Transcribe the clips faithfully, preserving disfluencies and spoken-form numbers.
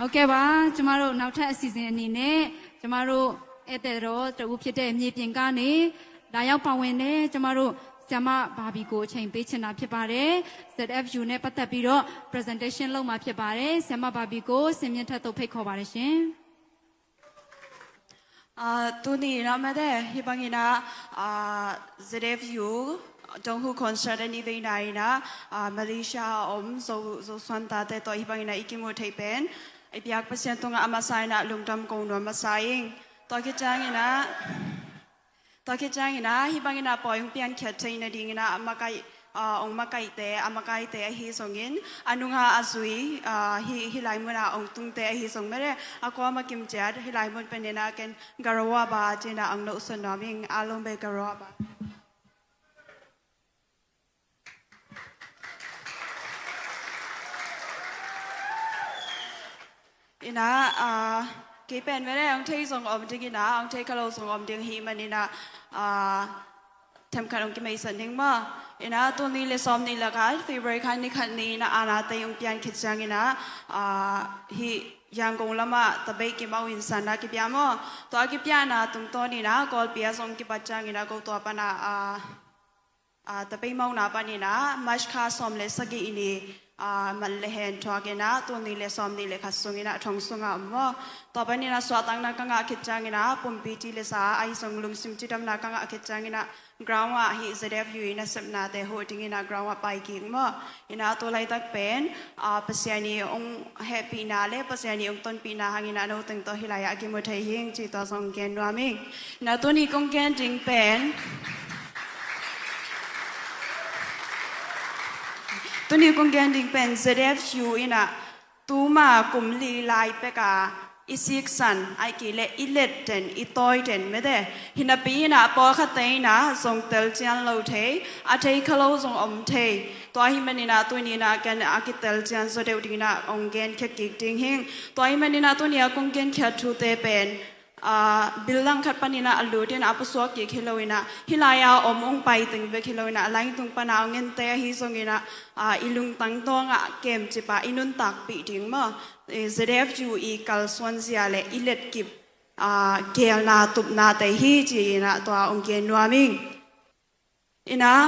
ဟုတ်ကဲ့ပါ။ ကျမတို့နောက်ထပ်အစီအစဉ်အနေနဲ့ကျမတို့ဧည့်သည်တော်တဦးဖြစ်တဲ့မြေပြင်ကနေလာရောက်ပါဝင်တဲ့ကျမတို့ဆရာမဘာဘီကိုအချိန်ပေးချင်တာဖြစ်ပါတယ်။ Z F U နဲ့ပတ်သက်ပြီးတော့ presentation လုပ်မှာဖြစ်ပါတယ်။ ဆရာမဘာဘီကိုစင်မြင့်ထက်သို့ဖိတ်ခေါ်ပါတယ်ရှင်။ အာ၊ tuni na mate, hih bangin ah, ah, Z F U, Donghu Concert a nih veina in ah, ah, Malaysia a om Zo, Zosuan tate tawh hih bangin ah i kimu thei pen i biak Pasian tungah a masa in ah lungdam ko nuam masa ing. Tua khit ciangin ah, tua khit ciangin ah, hih bangin ah pawi hong piankhiat theih nadingin ah a makaih, ah, ong makaihte, a makaite ahi zongin, a nunga a zui, ah, hih, hih lai mun ah ong tungte ahi zong mate, a kuama kim ciat, hih lai mun pen in ah ken Garowa ba ci in ah ong nohsawn nuam ing, a lom bei Garowa ba. In ah, ah, kei pen mate, ong thei zong om ding in ah, ong thei kha lo zong om ding hi man in ah, ah, themkhat ong kimeisat ning maw. In ah, tul nih le sawm nih le khat, February kha ni khat ni in ah, a nate ong pian khit ciangin ah, ah, hih Yangon lamah Tabei Kim a winsan a kipia maw. Tua a kipiana tungtawn in ah, Kawlpi a zong kipat ciangin ah, ko tua pan ah, ah, ah, Tabei Mona pan in ah, March kha sawm le sagih ni, ah, man le hen thuak in ah, tul nih le sawm nih le khat sung in ah, thong sungah om maw. Tua pan in ah, suahtakna ka ngah khit ciangin ah, pumpi ti le sa, ahi zong lungsim cidamna ka ngah khit ciangin ah, ground ah hih Z F U i nasepnate huh dingin ah ground ah pai kik maw. In ah tu laitak pen, ah, Pasian i ong hehpihna le Pasian i ong tonpihna hangin ah no teng tawh hih lai ah a kimu thei hing ci tua zong gen nuam ing. In ah tuni kong gen ding pen, tuni kong gen ding pen Z F U in ah tuma kum li lai peka i siksan, ahih kei leh i let den, i tawi den mate. Hinapi in ah pawlkhatte in ah zong tel cian lo thei, a thei kha lo zong om thei. Tua hih man in ah tuni in ah ken a kitel cian zaw deuh ding in ah ong genkhia kik ding hing. Tua hih man in ah tuni a kong genkhiat thute pen, ah, bil langkhat pan in ah a lut in ah a pusuak kik hi lo in ah, hih lai a om ong pai teng bek hi lo in ah, a lai tung pan a ong ente ahi zongin ah, ah, i lungtang dawngah kemcip a i nuntakpih ding maw. Eh, Z F U i kalsuanzia le i letkip, ah, geelna tupnate hi ci in ah tua ong gen nuam ing. In ah,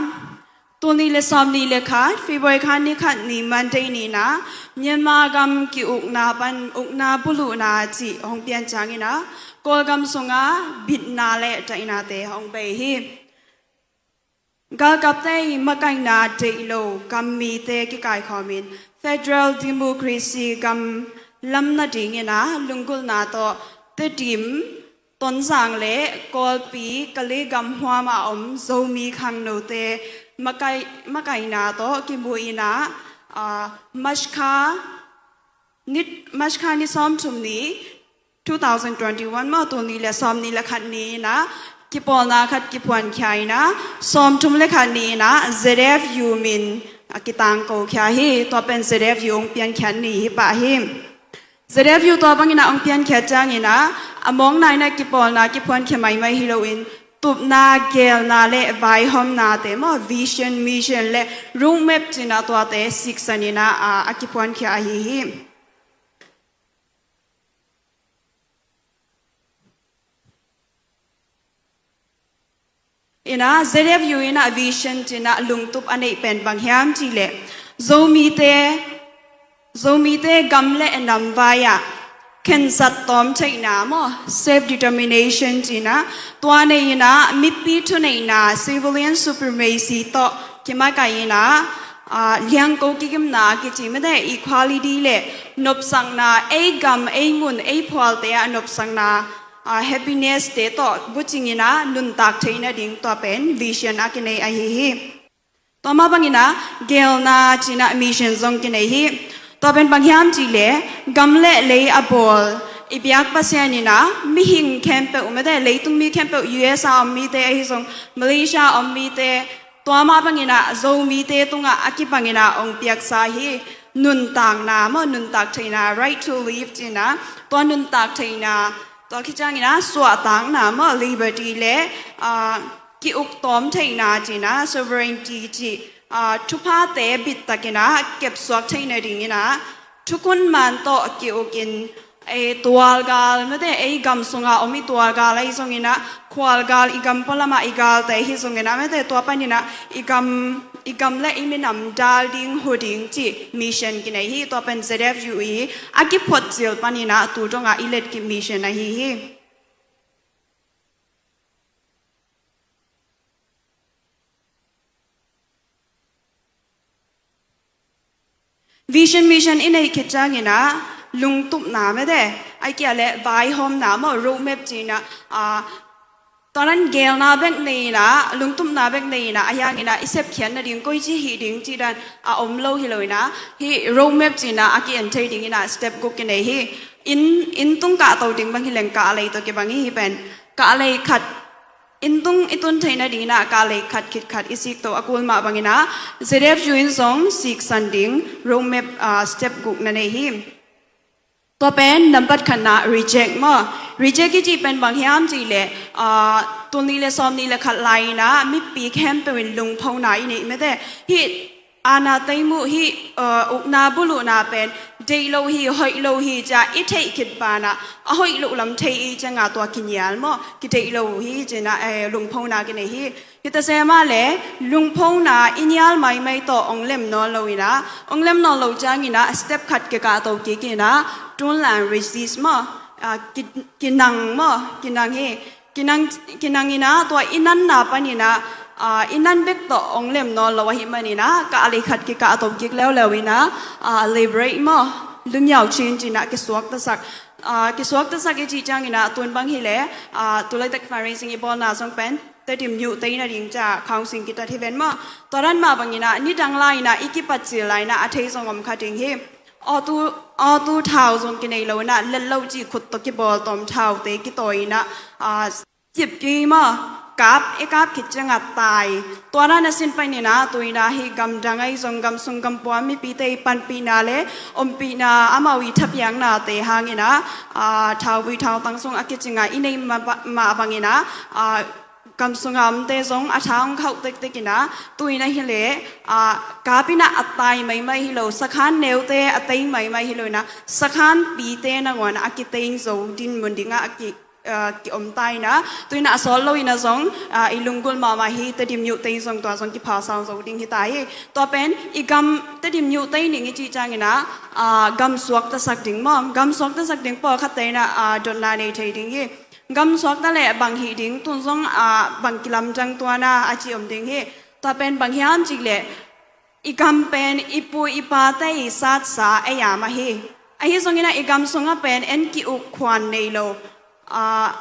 tul nih le sawm nih le khat, February kha ni khat ni Monday ni in ah, Myanmar gam ki-ukna pan ukna buluhna cih hong pian ciangin ah, Kawlgam sungah bitna le daihnate hong bei hi. Galkapte i makaihna deih lo gam mite kikaikhawm in Federal Democracy gam lam nadingin ah lunggulhna tawh Tedim, Tonzang le Kawlpi, Kale gam huam a om Zomi khangnote makai, makaihna tawh kimu in ah, ah, March kha ni, March kha ni sawmthum ni, two thousand twenty-one maw, tul nih le sawm nih le khat ni in ah kipawlna khat kiphuankhia in ah, sawmthum le khat ni in ah Z F U min a kitangkokhia hi. Tua pen Z F U ong piankhiat ni hi pah hi. Z F U tua bangin ah ong piankhiat ciangin ah, a mawkna in ah kipawlna kiphuankhia maimai hi loin, tupna, geelna le vaihawmnate maw, vision, mission le roadmap ci in ah tuate siksan in ah, a, a kiphuankhia ahi hi. In ah Z F U in ah vision ci in ah lungtup a neih pen bang hiam cih leh, Zomite, Zomite gam le nam vai ah khensat tawm theihna maw, self determination ci in ah, tua nei in ah mipi thuneihna, civilian supremacy tawh kimakaih in ah, ah, liangko kikimna kici mate, equality le nopsakna, ei gam, ei mun, ei phualte ah nopsakna, ah, happiness te tawh bucing in ah nuntak theih nading tua pen vision a kinei ahi hi. Tua mah bangin ah geelna ci in ah mission zong kinei hi. Tua pen bang hiam cih leh, gam le lei a bawl i biak Pasian in ah mihing khempeuh mate, leitung mi khempeuh, U S a om mite ahi zong, Malaysia a om mite, tua mah bangin ah Zomite tungah a kibangin ah ong piaksa hi. Nuntakna maw, nuntak theihna, right to live ci in ah, tua nuntak theihna, tua khit ciangin ah suahtakna maw, liberty le, ah, ki-uk tawm theihna ci in ah, sovereignty cih, ah, thuphate bittakin ah kepsuak theih nadingin ah, thukhun man tawh ki-ukin, ei tualgal mete, ei gam sunga om i tualgal ahi zongina, khualgal i gam pualamah i galte hi zongina mete, tua panina i gam, i gam le i minam dal ding hu ding cih mission kinei hi. Tua pen Z F U i a kiphot cil panina tu donga i let kik mission ahi hi. Vision mission i neih khit ciangina lungtupna mete, ai kia le vaihawmna maw, roadmap cina, a, tua nan gelna bek neina, lungtupna bek neina, a hiangina i sepkhiat nading koi ci hih ding ci dan a om lo hi loina, hi roadmap cina a ki-en thei dingina step guk kinei hi. Inn, inn tung kahto ding bang hi leng kahlei tawh kibang hi, hi pen kahlei khat, inn tung i tun theih nadingina kahlei khat khit khat i sik to a kul mah bangina Z F U in zong siksan ding roadmap, ah, step guk na nei hi. Tua pen nambat khatna reject maw. Reject i cih pen bang hiam cih leh, ah, tul nih le sawm nih le khat lai-ina mipi khempeuh in lungphona i neih mete. Hih aana teimuh hih, uh, ukna buluhna pen deih lo hi, hoih lo hi cia i theih khit banah a hoih loh lam thei i cianga tua kinial maw, kideih lo hi cina, eh, lungphona kinei hi. Hita sema le lungphona i nial maimai tawh ong lem nawn loina, ong lem nawn lo ciangina step khat kikahto kikina, tunlan resist maw, ah, ki, kinang maw, kinang hi. Kinang, kinangina tua i nanna panina, ah, i nan bek tawh ong lem nawn lo ahih manina, kahlei khat kikahto kik leuleuina, ah, liberate maw, lumiau cin cina kisuaktasak. Ah, kisuaktasak i cih ciangina tun bang hi le, ah, tulaitak fundraising i bawlna zong pen Tedim youth teina ding cia counseling kitat hi ven maw. Tua dan mah bangina nidang laina i kipat cil laina a thei zong om kha ding hi. Auto, auto thau zong kinei lo ina, let lo cih khut tawh kibawl tawm thaute kitawi ina, ah, cipki maw, kap, i kap khit cianga tai. Tua na na sin painina, tuina hi gamdang ahi zong gamsung gampua mipite i panpihna le ompihna amau i thapiaknate hangina, ah, thauvui thautang sung a kicinga i nei mah, mah bangina, ah, gam sunga omte zong a tha hong khauh tektekina, tuina hi le, ah, kap ina a tai maimai hi lo, sakhan neute a tei maimai hi lo ina, sakhan pite nangawn a kiteng zo dinmun dinga a ki, ah, ki om ta ina, tuina a sawt lo ina zong, ah, i lunggulh mahmah hi, Tedim youth te in zong tua zong kiphal sang zo ding hi ta hi. Tua pen i gam Tedim youth te ning i cih ciangina, ah, gam suaktasak ding maw, gam suaktasak ding pawlkhatte ina, ah, dotna nei thei ding hi. Gam suakta le bang hih ding, tun zong, ah, bang kilamdang tuana a ci om ding hi. Tua pen bang hiam cih leh i gam pen i pu i pate i satsa ei a mah hi. Ahi zongina i gam sunga pen en ki-uk khuan nei lo, ah,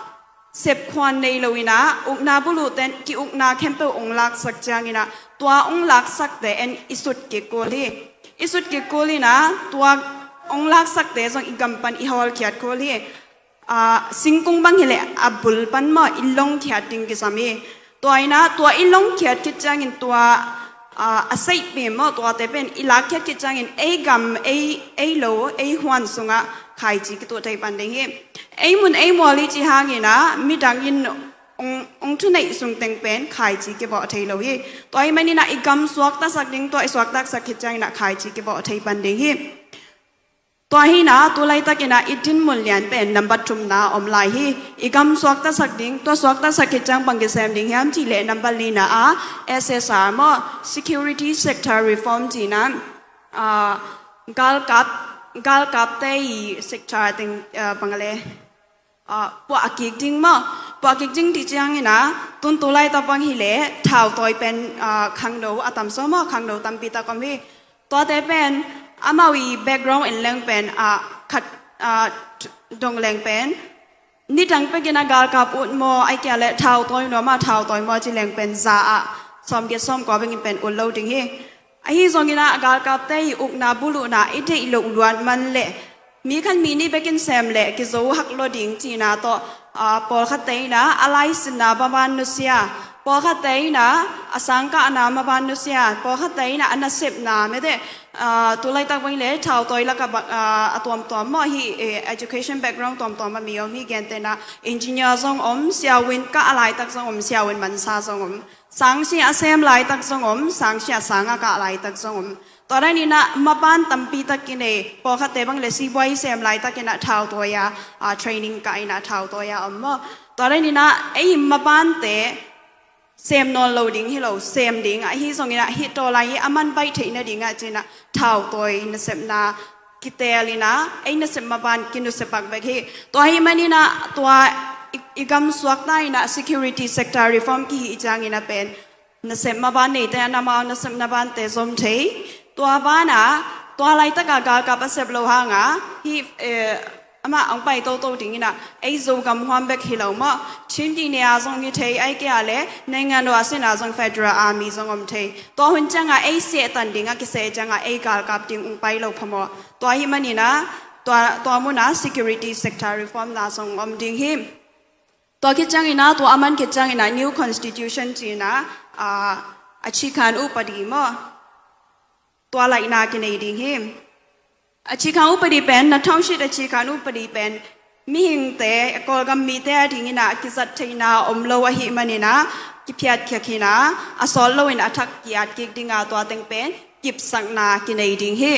sep khuan nei lo ina, ukna buluhten ki-ukna khempeuh ong laksak ciangina, tua ong laksakte en i sut kik kul hi. I sut kik kul ina, tua ong laksakte zong i gam pan i hawlkhiat kul hi. Ah, singkung bang hi le a bul pan maw i longkhiat ding kisam hi. Tua ina, tua i longkhiat khit ciangin tua, ah, a seihpim maw, tuate pen i lakkhiat khit ciangin ei gam, ei, ei lo, ei huan sunga khaici kituh thei pan ding hi. Ei mun ei mual i ci hangina midang in ong, ong thuneih sung teng pen khaici kivawh thei lo hi. Tua i manina i gam suaktasak ding, tua i suaktasak khit ciangina khaici kivawh thei pan ding hi. Tua hina, tu laitakina i dinmun lian pen nambat thumna om lai hi. I gam suaktasak ding, tua suaktasak khit ciang bang kisem ding hiam cih leh nambat lina a S S R maw, security sector reform cina, ah, galkap, galkapte i sector teng, ah, bang le, ah, puah kik ding maw? Puah kik ding ti ciangina, tun tu laitak bang hi le, thautawi pen, ah, khangno a tam so maw, khangno tampi tak om hi. Tuate pen, amau i background en leng pen, ah, khat, ah, dong leng pen, nidang pekina galkap ut maw, ai kia le thautawi nuam a, thautawi maw ci leng pen, za ah, sawmgiat sawmkua bengin pen ut lo ding hi. Ahi zongina galkapte i ukna buluhna i deih loh luat man le, mi khat mi nih bekin sem le kizo hak lo ding cina tawh, ah, pawlkhatte ina a laisinna banban nusia, Pawlkhatte in ah a sangkahna maban nusia, pawlkhatte in ah a nasepna mete, ah, tu laitak bang le thautawi lak a ba-, ah, a tuamtuam maw hi, eh, education background tuamtuam a mi om hi, gentehna engineer zong om, siavuan kah a laitak zong om, siavuan mansa zong om, sangsia a sem laitak zong om, sangsia sang a kah laitak zong om. Tua dan in ah maban tampi tak kinei, pawlkhatte bang le sibuai sem laitak in ah thautawi a, ah, training kah in ah thautawi a om maw. Tua dan in ah ei mabante sem nawn lo ding hi lo, sem ding ahi zongin ah hih tawlai hi a man baih theih nading ah ci-in ah thautawi nasepna kitel in ah ei nasep maban kinusia pak bek hi. Tua ahih manin ah tua i, i gam suakta in ah security sector reform kihih ciangin ah pen nasep maban neite in ah amau nasep mabante zom thei. Tua banah tua laitak a galkap a sep loh hang a hih, eh, amah hong pai toto ding in ah ei Zogam huam bek hi lo maw, Chin kine a zong hi thei, ahih kei leh naingan ua sin a zong Federal Army zong om thei. Tua hun ciang a ei sehtan ding a kiseh ciang a ei galkap ding hong pai lo phamawh. Tua ahih manin ah tua, tua mun ah security sector reform na zong om ding hi. Tua khit ciangin ah, tua a man khit ciangin ah new constitution ci-in ah, ah, a อาคารอุปถัมภ์ maw, tua laihna kinei ding hi. อาคารอุปถัมภ์ pen, นักธรรมศาสตร์ อาคารอุปถัมภ์ pen mihingte, Kawlgam mite a dingin ah kizat theihna om lo ahih manin ah kiphiatkhia khin a, a sawt loin a thak ki-at kik ding a, tua teng pen kipsakna kinei ding hi.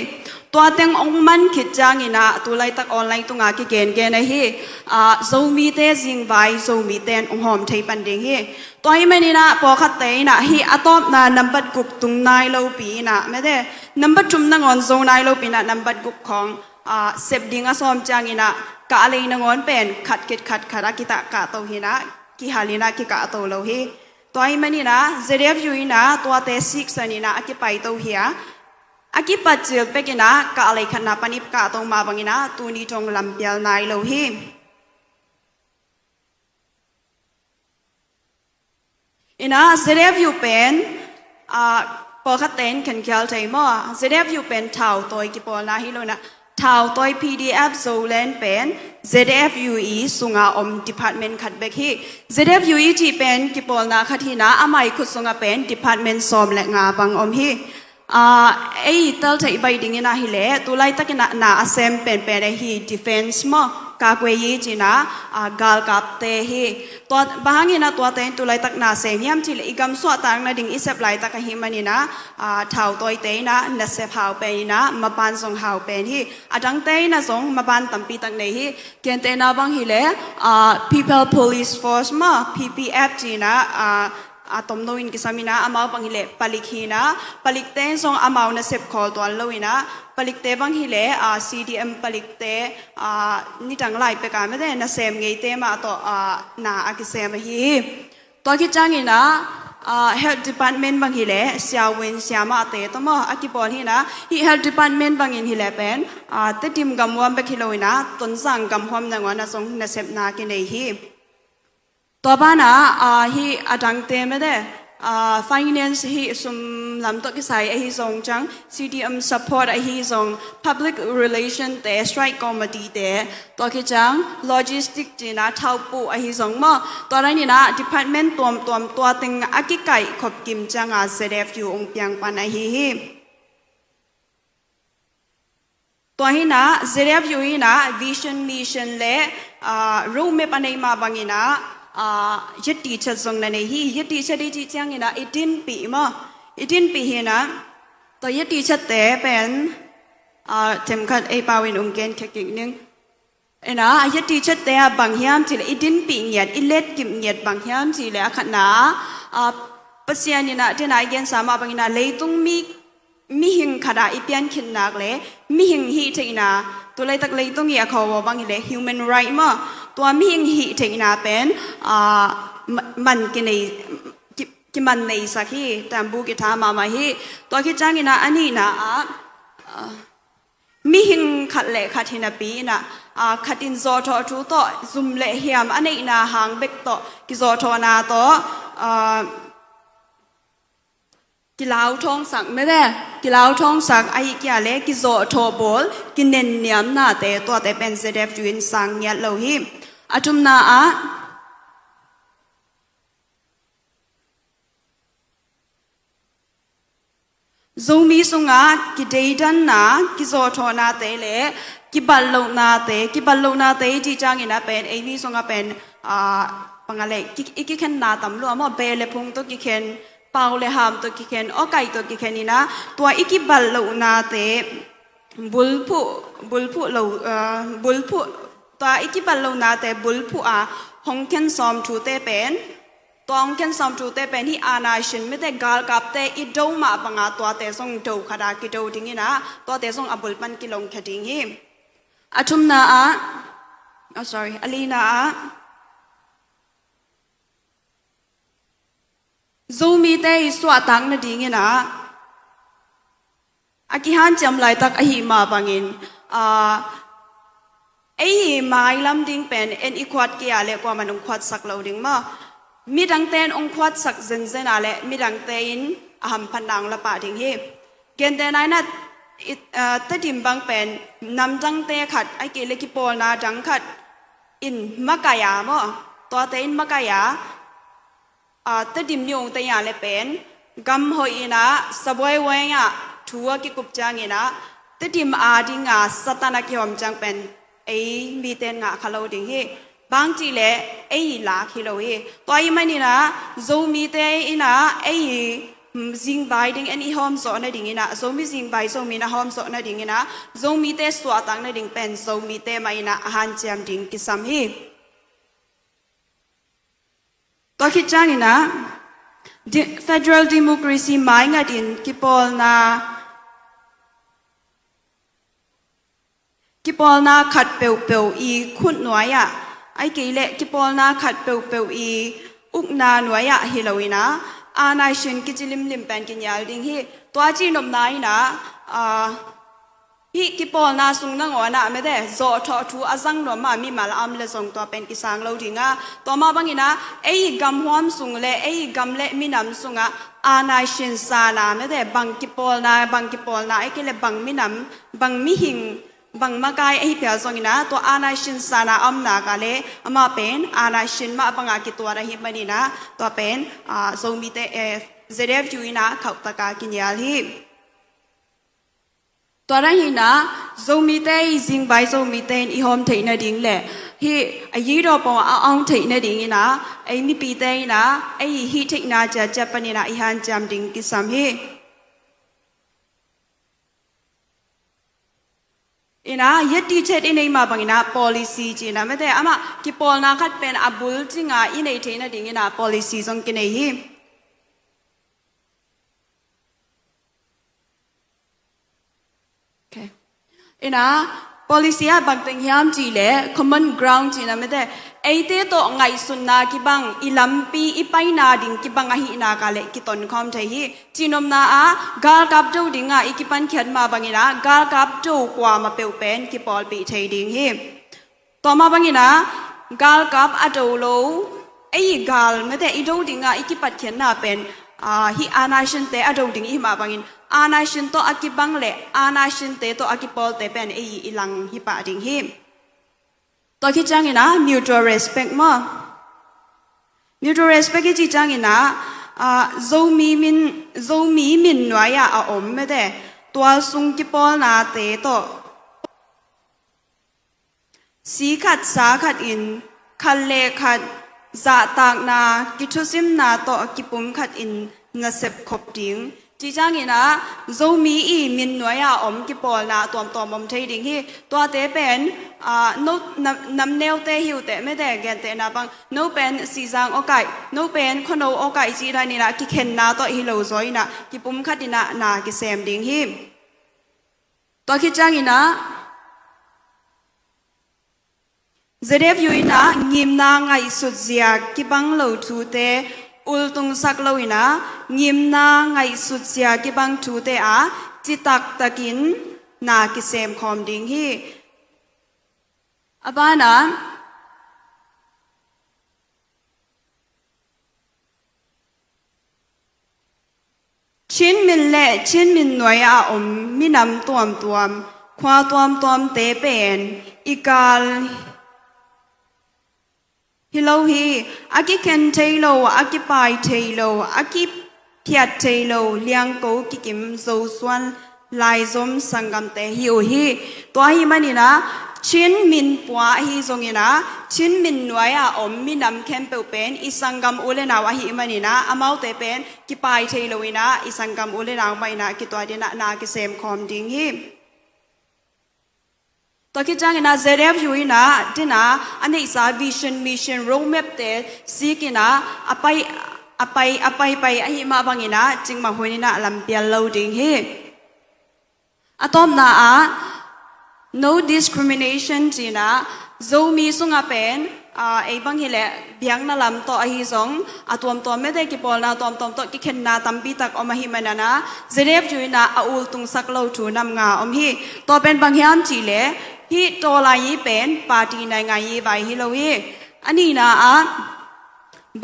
Tua teng hong man khit ciangin ah tu laitak online tungah kigengen ahi, ah, Zomite zingvai Zomite in hong hawm thei pan ding hi. Tua ahih manin ah pawlkhatte in ah hih a tawpna nambat guk tung nai lopi in ah mete, nambat thum nangawn zo nai lopi in ah nambat guk khawng, ah, sep ding a sawm ciangin ah kah lei nangawn pen khat khit khat khat a kitah kahto hi in ah, kihal in ah kikahto lo hi. Tua ahih manin ah ZFU in ah tuate siksan in ah a kipaito hi a, a kipat cil pek in ah kah lei khatna pan i kahto mah bangin ah tuni thong lampial nai lo hi. In ah ZFU pen, ah, pawlkhatte in khenkhial thei maw, ZFU pen thautawi kipawlna hi lo in ah, thautawi PDF Zoland pen ZFUE sunga om department khat bek hi. ZFUE cih pen kipawlna khat hi in ah, amah i khut sungah pen department sawm le nga bang om hi. Ah, ei tel theih baih dingin ah hi leh, tu laitakin ah na a sem penpen ahi defense maw, kakwei i ci-in ah, ah, galkapte hi. Tua, bang hangin ah tuate in tu laitak na sem hiam cih leh, i gam suahtak nading i sep laitak ahih manin ah, ah, thautawite in ah nasep hau pen in ah, maban zong hau pen hi. A dangte in ah zong maban tampi tak nei hi. Gentehna bang hi leh, ah, People Police Force maw, PPF ci-in ah, ah, a tomno in kisam in ah, amau bang hi leh palik hi in ah, palikte in zong amau nasep khawl tuan lo in ah, palikte bang hi leh, ah, CDM palikte, ah, nidang lai pek a mete nasem ngeite mah tawh, ah, na a kisem ahi hi. Tua khit ciangin ah, ah, health department bang hi leh siavuan siamahte tawh maw a kipawl hi in ah, hih health department bangin hi leh pen, ah, Tedim gam huam bek hi lo in ah, Tonzang gam huam nangawn ah zong nasepna kinei hi. Tua banah, ah, hih a dangte mete, ah, finance hih sum lam tawh kisai ahi zong ciang, CDM support ahi zong, public relation te, strike committee te, tua khit ciang logistic ci-in ah thaupuh ahi zong maw, tua dan in ah department tuamtuam tua teng a kikaih khop kim ciang a ZFU hong piang pan ahi hi. Tua hi in ah ZFU in ah vision, mission le, ah, roadmap a neih mah bangin ah, ah, ယက်တီချက် zong na nei hi. ယက်တီချက် i cih ciangin ah i dinpih maw, i dinpih hi in ah, tua ယက်တီချက် te pen, ah, themkhat ei pau in hong genkhia kik ning. In ah, a ယက်တီချက် te ah bang hiam cih leh, i dinpih ngiat, i letkip ngiat bang hiam cih leh, a khatna ah, ah, Pasian in ah, tena i gensa mah bangin ah, leitung mi, mihing khat ah i piankhin nak leh, mihing hih theihna, tu laitak leitung i a khawh bang hi leh human right maw, tua mihing hih theihna pen, ah, ma-, man kinei, ki, kiman neisak hi, tambu kitha mahmah hi. Tua khit ciangin ah, a nihna ah, ah, mihing khat le khat hi napi in ah, ah, khat in zawhthawh thu tawh, zum le hiam a neihna hang bek tawh kizawhthawhna tawh, ah, kilauthawngsak mete, kilauthawngsak, ahih kei leh kizawhthawh bawl, kinenniamnate, tuate pen ZFU in sang ngiat lo hi. A thumna ah, Zomi sungah kideidanna, kizawhthawhnate le kibatlohnate, kibatlohnate i cih ciangin a pen, eimi sungah pen, ah, bang a leh, ki-, i kikhenna tam lua maw, beh le phung tawh kikhen, pau le ham tawh kikhen, awkaih tawh kikhen in a, tua i kibatlohnate bulphuh, bulphuh lo, ah, bulphuh, tua i kibatlohnate bulphuh a hong khen sawm thute pen, tua hong khen sawm thute pen hih Anashin mite galkapte i do mah banga tuate zong do khat a kido dingin a, tuate zong a bul pan kilong kha ding hi. A thumna ah, oh, sorry, a lina ah, Zomite i suahtak nadingin a, a kihanciam laitak ahih mah bangin, ah, ei i mailam ding pen en i khuat kei a leh kuaman hong khuatsak lo ding maw? Midangte in hong khuatsak zenzen a leh midangte in a hamphatna hong la pah ding hi. Gentehna in a, i, ah, Tedim bang pen namdangte khat, ahih kei leh kipawlna dang khat in makai a maw? Tuate in makai a, ah, Tedim nih hong tei a leh pen gam hoih in a, sabuai weng ah thu a kikup ciangin a, Tedim adinga Satan a kihawm ciang pen ei mite in ngah kha lo ding hi. Bang cih leh ei i lak hi lo hi. Tua ahih manin a, Zomite in a ei i, mm, zingvai ding en i hawmzawh nadingin a, Zomi zingvai Zomi in a hawmzawh nadingin a, Zomite suahtak nading pen Zomite mah in a a hanciam ding kisam hi. Tua khit ciangin a, di-, federal democracy maingatin kipawlna, kipawlna khat peuhpeuh i khut nuai ah, ahih kei leh kipawlna khat peuhpeuh i ukna nuai ah hi lo in a, Anashin kici limlim pen kinial ding hi. Tua cihnopna in a, ah, hih kipawlna sung nangawn ah mite zawhthawh thu a zang nuam a mimal a om leh zong tua pen kisang lo ding a, tua mah bangin a, ei i gamhuam sung le ei i gam le minam sungah Anashin san a mite bang kipawlna, bang kipawlna, ahih kei leh bang minam, bang mihing, bang makai ahi phial zongin a, tua Anashin san a a om nak a leh amah pen Anashin mah banga kituat ahih manin a, tua pen, ah, Zomite, eh, Z F U in a khauhtak a kinial hi. Tua dan hi in a, Zomite i zingvai Zomite in i hawm theih nading le hih a yidaw pawh a awng theih nadingin a, ei mipite in a, ei i hih theihna ciatciat panin a i hanciam ding kisam hi. In a, yet dichet i neih mah bangin a policy ci in a, mite amah kipawlna khat pen a bul cing a i neih theih nadingin a policy zong kinei hi. Okay. In a, policy ah bangteng hiam cih leh common ground ci in a, mite eite tawh ngaihsutna kibang, i lampi i paina ding kibang ahih nak a leh kitonkhawm thei hi. Cihnopna ah galkap do ding a i kipankhiat mah bangin a, galkap do kuamah peuh pen kipawlpih thei ding hi. Tua mah bangin a, galkap a do lo, ei i gal mite i do ding a i kipatkhiatna pen, ah, hih Anashinte a do ding i hih mah bangin, Anashin tawh a kibang le Anashinte tawh a kipawlte pen ei i lang hi pah ding hi. Tua khit ciangin a, mutual respect maw? Mutual respect i cih ciangin a, ah, Zomi min, Zomi min nuai ah a om mite, tual sung kipawlnate tawh si khat sa khat in, khat le khat zahtakna, kithusimna tawh kipum khat in nasep khop ding. Cih ciangin a, Zomi i min nuai a om kipawlna tuamtuam om thei ding hi. Tuate pen, ah, no, nam, namneute hi uh teh mite, gentehna bang, no pen Sihzang awkaih, no pen Khuano awkaih cih dan in a kikhenna tawh hi lo zaw in a, kipum khat in a na kisem ding hi. Tua khit ciangin a, Z F U in a ngimna ngaihsut zia kibang lo thute ultungsak lo in a, ngimna ngaihsut zia kibang thute ah citaktakin na kisem khawm ding hi. A ban ah, Chin min le Chin min nuai a om minam tuamtuam, khua tuamtuamte pen i gal hi lo hi. A kikhen thei lo, a kipai thei lo, a ki, phiat thei lo liangko kikim Zosuan laizom sanggamte hi uh hi. Tua ahih manin ah Chin min pua ahi zongin ah Chin min nuai-a om minam khempeuh pen i sanggam u le nau ahih manin ah amaute pen kipai thei loin ah i sanggam u le nau mah in ah kituat in ah na kisem khawm ding hi. Tua khit ciangin ah Z F U in ah dina a neihsa vision, mission, roadmap te sik in ah a pai a pai a pai pai ahih mah bangin ah cikmah hun in ah lampial lo ding hi. A tawpna ah no discrimination ci-in ah Zomi sungah pen aa, ei bang hileh biakna lam tawh ahi zong a tuamtuam mete kipawlna tuamtuam tawh kikhenna tampi tak om ahih manin ah Z F U in ah a ultungsak lo thu nam nga om hi. Tua pen bang hiam cihleh hih tawlai i pen party naingai i vai hi lo hi. A nihna ah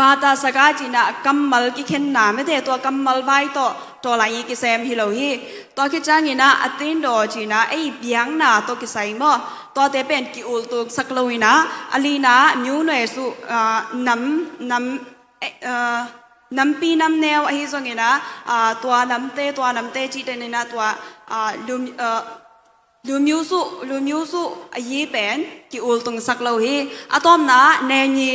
bata saka ci-in ah kammal kikhenna mete tua kammal vai tawh tawlai i kisem hi lo hi. Tua khit ciangin ah a tindaw ci-in ah ei biakna tawh kisai maw, tuate pen ki-ultungsak loin ah a lina myu nue su aa, nam nam eh, aa, nampi namneu ahi zongin ah aa, tua namte tua namte cihte in ah tua aa, lum aa, lumyu su lumyu su a yi pen ki-ultungsak lo hi. A tawpna ah neni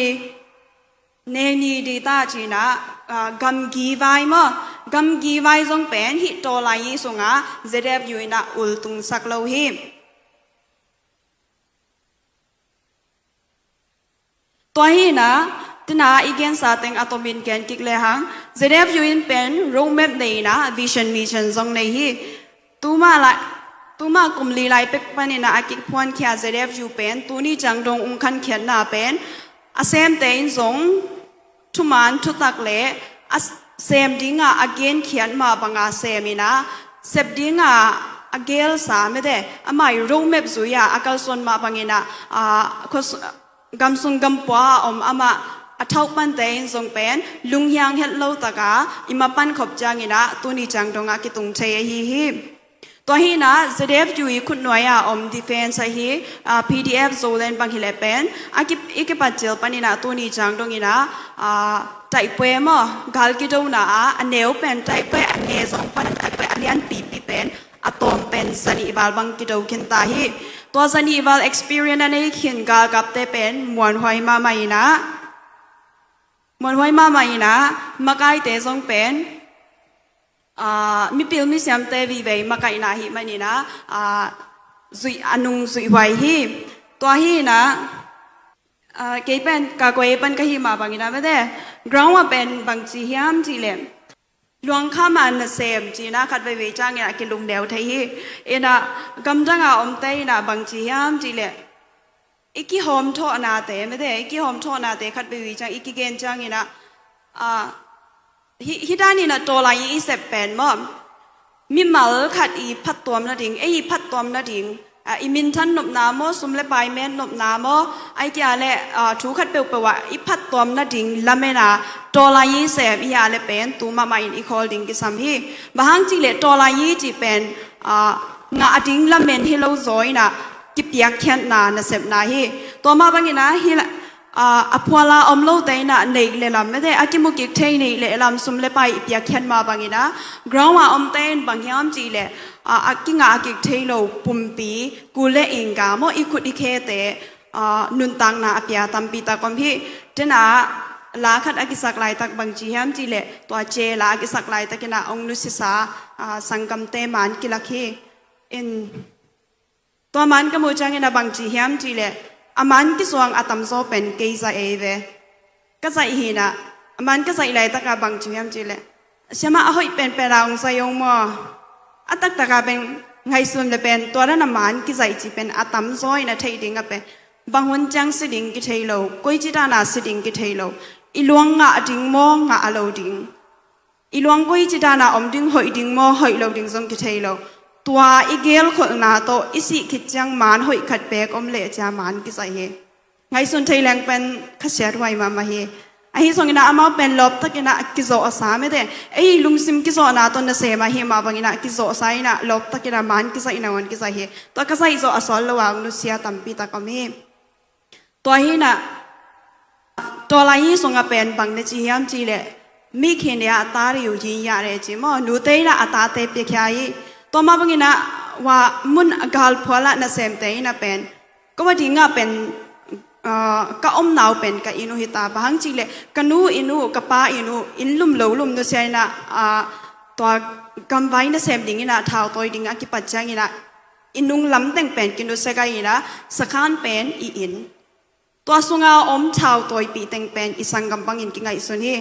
neni dita ci-in ah aa, gamgi vai maw, gamgi vai zong pen hih tawlai i sungah Z F U in ah ultungsak lo hi. Tua hi-in ah tina i gensa teng a tomin gen kik lehang Z F U in pen roadmap nei in ah vision mission zong nei hi. Tuma lai tuma kum li lai pek panin ah a kiphuankhia Z F U pen tuni ciang dong ung khankhiatna pen a semte in zong thuman thutak le a sem dinga a genkhiat mah banga sem in ah sep dinga a gelsa mete amah i roadmap zui-a a kalsuan mah bangin ah aa, khuas- gamsung gampua a om amah a thauh pante in zong pen lunghiang het lo taka i mapan khop ciangin ah tuni ciang dongah kitung thei ahi hi. Tua hi-in ah Z F U i khutnuai-a om defense ahi aa, P D F Zoland bang hileh pen a ki i kipat cil panin ah tuni ciang dongin ah aa, taipue maw gal kidona ah a neu pen taipue a nge zong pan taipue a lianpipi pen a tawm pen zanih val bang kido khin ta hi. Tua zanih val experience a nei khin galkapte pen muanhuai mahmah in ah muanhuai mahmah in ah makaite zong pen aa, mipil misiamte vivei makaihna ahih manin ah aa, zuih a nung zuihhuai hi. Tua hi-in ah aa, kei pen ka koi pan ka hih mah bangin ah mete ground ah pen bangci hiam cihleh luangkham a nasem ci-in ah khat veivei ciangin ah kilungneu thei hi. In ah gamdang a omte in ah bangci hiam cihleh i kihawmthawhnate mete i kihawmthawhnate khat veivei ciang i kigen ciangin ah aa, hi hi danin ah tawlai i i sep pen maw mimal khat i phattuam nading ei i phattuam nading aa, i minthan nopna maw sum le pai met nopna maw ai kia le aa, thu khat peuhpeuh ah i phattuam nading lamen a tawlai i sem i hia le pen tu mahmah in i khawl ding kisam hi. Bang hang cihleh tawlai i cih pen aa, ngah ding lamen hi lo zaw in ah kipiakkhiatna nasepna hi. Tua mah bangin ah hi la aa, a phuala om lote in ah neih le lam mete a kimu kik thei neih le lam sum le pai i piakkhiat mah bangin ah ground a omte in bang hiam cihleh aa, a kingah a kik thei lo pumpi kul le ingga maw i khut i khete aa, nuntakna a pia tampi tak om hi. Tina la khat a kisak laitak bangci hiam cihleh tua ce la a kisak laitakin ah ong nusisa aa, sanggamte man kilak hi. In tua man ka muh ciangin ah bangci hiam cihleh a man kisuang a tamzaw pen kei zaih ei ve. Ka zaih hi-in ah a man ka zaih laitakah bangci hiam cihleh siamah a hoih penpen a ong zaih ong maw a taktakah pen ngaihsun le pen tua dan a man kizaih cih pen a tamzaw in a theih ding ah pen bang hun ciang si ding kithei lo koici dan a si ding kithei lo i luang ngah ding maw ngah a lo ding i luang koici dan a om ding hoih ding maw hoih lo ding zong kithei lo. Tua i gelkholhna tawh i sih khit ciang man hoih khat beek om leh cia man kizaih hi. Ngaihsun thei leng pen khasiat huai mahmah hi. Ahi zongin ah amau pen lawptakin ah kizawhsa mete ei lungsim kizawhna tawh nasem ahih mah bangin ah kizawhsa in ah lawptakin ah man kizaih nangawn kizaih hi. Tua ka zaih zawh a sawl lo a ong nusia tampi tak om hi. Tua hi-in ah tawlai i sungah pen bang na ci hiam cihleh Mi khin dia a ta riu hi ya re ci maw, nute in a tate piakhia hi. Tua mah bangin a wa mun a galphual ah nasemte in a pen, ka wa dingah pen, ah, ka omnau pen ka inn uh hi ta, bang hang cih leh ka nu inn uh, ka pa inn uh, inn lum lo lum nusia in a, ah, tua gamvai nasem dingin a thautawi ding a kipat ciangin a, i nung lam teng pen kinusia gai in a, sakhan pen i inn, tua sunga om thautawipih teng pen i sanggam bangin kingaihsun hi.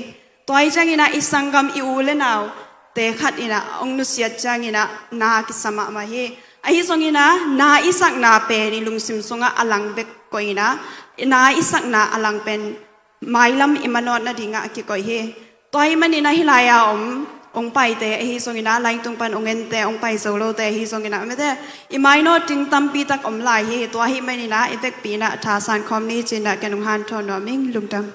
Tua hi ciangin a i sanggam i u le naute khat in a hong nusiat ciangin a na kisa mahmah hi. Ahi zongin a na i sakna pen i lungsim sungah a lang bek koih in a, na i sakna a lang pen mailam i manawt nadingah a kikoih hi. Tua ahih manin a hih lai-a om hong paite ahi zongin a, laingtung pan hong ente, hong pai zo lote ahi zongin a, mite, i mainawt ding tampi tak om lai hi. Tua ahih manin a i vekpi in a thasan khawm ni ci-in a ken hong hanthawn nuam ing. Lungdam.